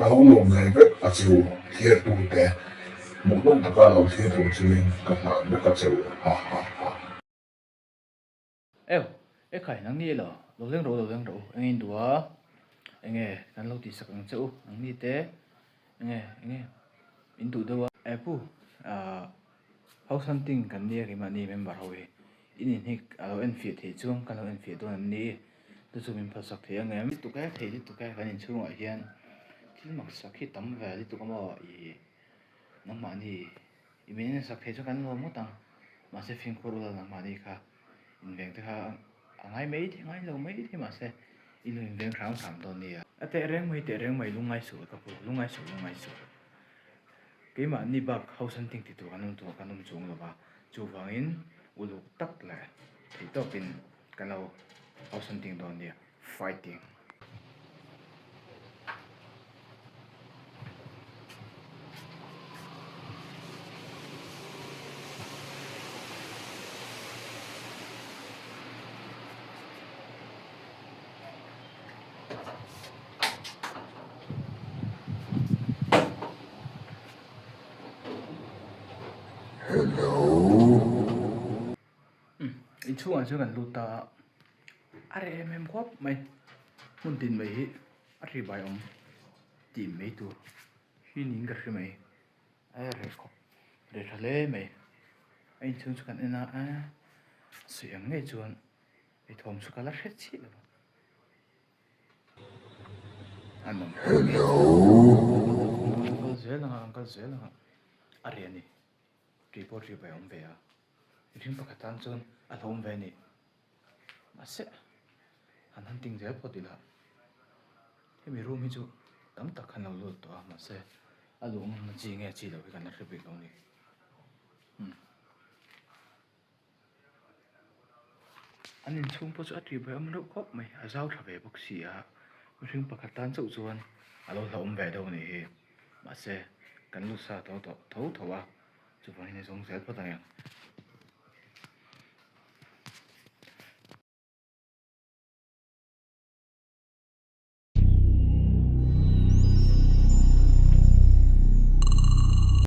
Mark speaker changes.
Speaker 1: Ka lo lawm ve vek a che u, thliartute. Hmuhnawm taka lo thlir tur chungin ka hlan vek a che u. Ha ha ha.
Speaker 2: Eu, e khai, nangni elo, lo leng rawh u, lo leng rawh u, enge in duh a, enge kan lo tihsak ang che u, nangni te, enge, enge in duh deuh a. E pu, ah, house hunting kan nia keimahni member ho hi, in in hi a lo enfiah theih chuan kan lo enfiah dawn em ni, chu chu min phalsak thei ang em? Lutuk e, thei lutuk e, kan inchhungah hian thil maksak hi tam ve lutuk a maw, ih, nangmahni I min insak thei chu kan lawm ngawt ang, mahse fimkhur ula nangmahni kha inveng te kha a ngai mai thei ngai lo mai thei mahse i lo inveng hram hram dawn nia. A teh reng mai teh reng mai lungngai suh ka pu lungngai suh lungngai suh keimahni bak house hunting ti tur kan awm tur kan awm chuang lo va chuvangin uluk tak leh theihtawpin kan lo house hunting dawn nia fighting. Inchhungah chuan kan lut ta a. A reh em em khawp mai hmun tin mai hi a ri bai awm tih mai tur hi niin ka hre mai a reh khawp reh tha hle mai a inchhung chu kan en a a sawi ang ngei chuan ei thawm chu ka la hre chiah lo a nawm kal zel ang a an kal zel ang a a reh a ni ri pawh ri bai awm ve a mihring pakhat tan chuan a hlauhawm ve a ni. Mahse han hunting zel phawt ila hemi room hi chu tam tak khan lo lut tawh a mahse a luh ngam chi nge chi loh hi kan la hre bik lo a ni umm an inchhung pawh chu a tih buai awm reuh khawp mai a zau tha ve bawk si a mihring pakhat tan chauh chuan a lo hlauhawm ve deuh a nih hi mahse kan lut sa tho tawh tho tho a chuvangin a zawng zel phawt ang.